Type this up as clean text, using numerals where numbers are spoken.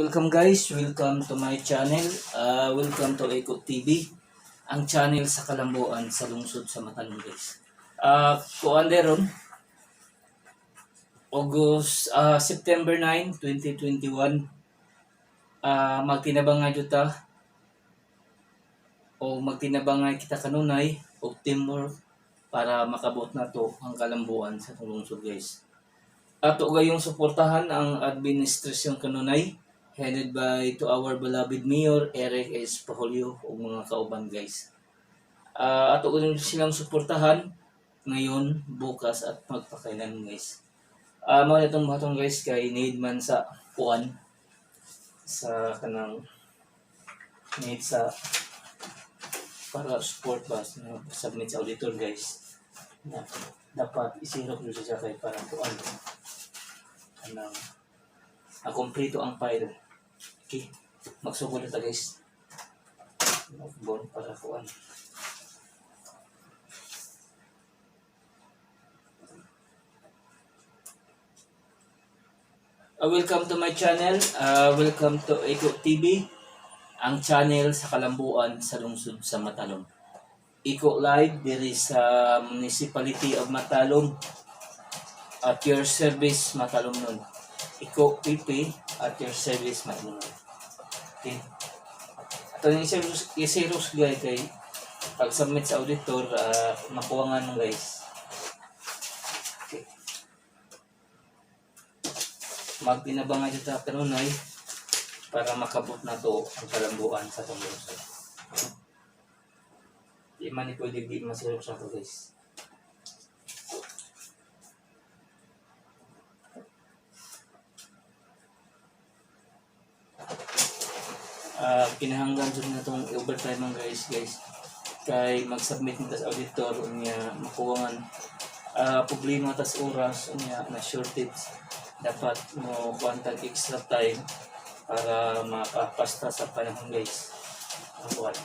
Welcome guys, welcome to my channel. Welcome to Eco TV, ang channel sa Kalambuan sa lungsod sa Matalom, guys. Kuan deron August, September 9, 2021. Magtinabangay jud ta o magtinabangay kita kanunay og teamwork para makabot nato ang kalambuan sa atong lungsod, guys. Ato gayong suportahan ang administrasyon kanunay headed by to our beloved Mayor Eric S. Pahulyo ug mga kauban, guys. Ato gayong silang suportahan ngayon, bukas at magpakailan, guys. Mao na itong buhaton, guys, kay need man sa kuan sa kanang need sa para support ba sa submit sa auditor, guys, na dapat i-xerox yun siya kay para kuan kanang kompleto ang file. Okay, magsugod na ta, guys. Bon para kuan. Welcome to my channel. Welcome to Eco TV, ang channel sa Kalambuan sa lungsod sa Matalom. Eco Live diri sa Municipality of Matalom, at your service, Matalom nun. Eco PP at your service, Matalom nun. Okay. Ato yung i-xerox guys kay pag submit sa auditor, makuha nga nun, guys. Okay. Magtinabangay ta kanunay para makabot na to ang kalambuan sa atong lungsod. Di man ni pwede di ma-xerox ato, guys. Kinahanglan jud na tong overtime man, guys kay mag-submit nita sa auditor unya makuha man, problema tas oras unya na shortage, dapat mo kuan tag extra time para makapasta sa panahon, guys, ang kuan.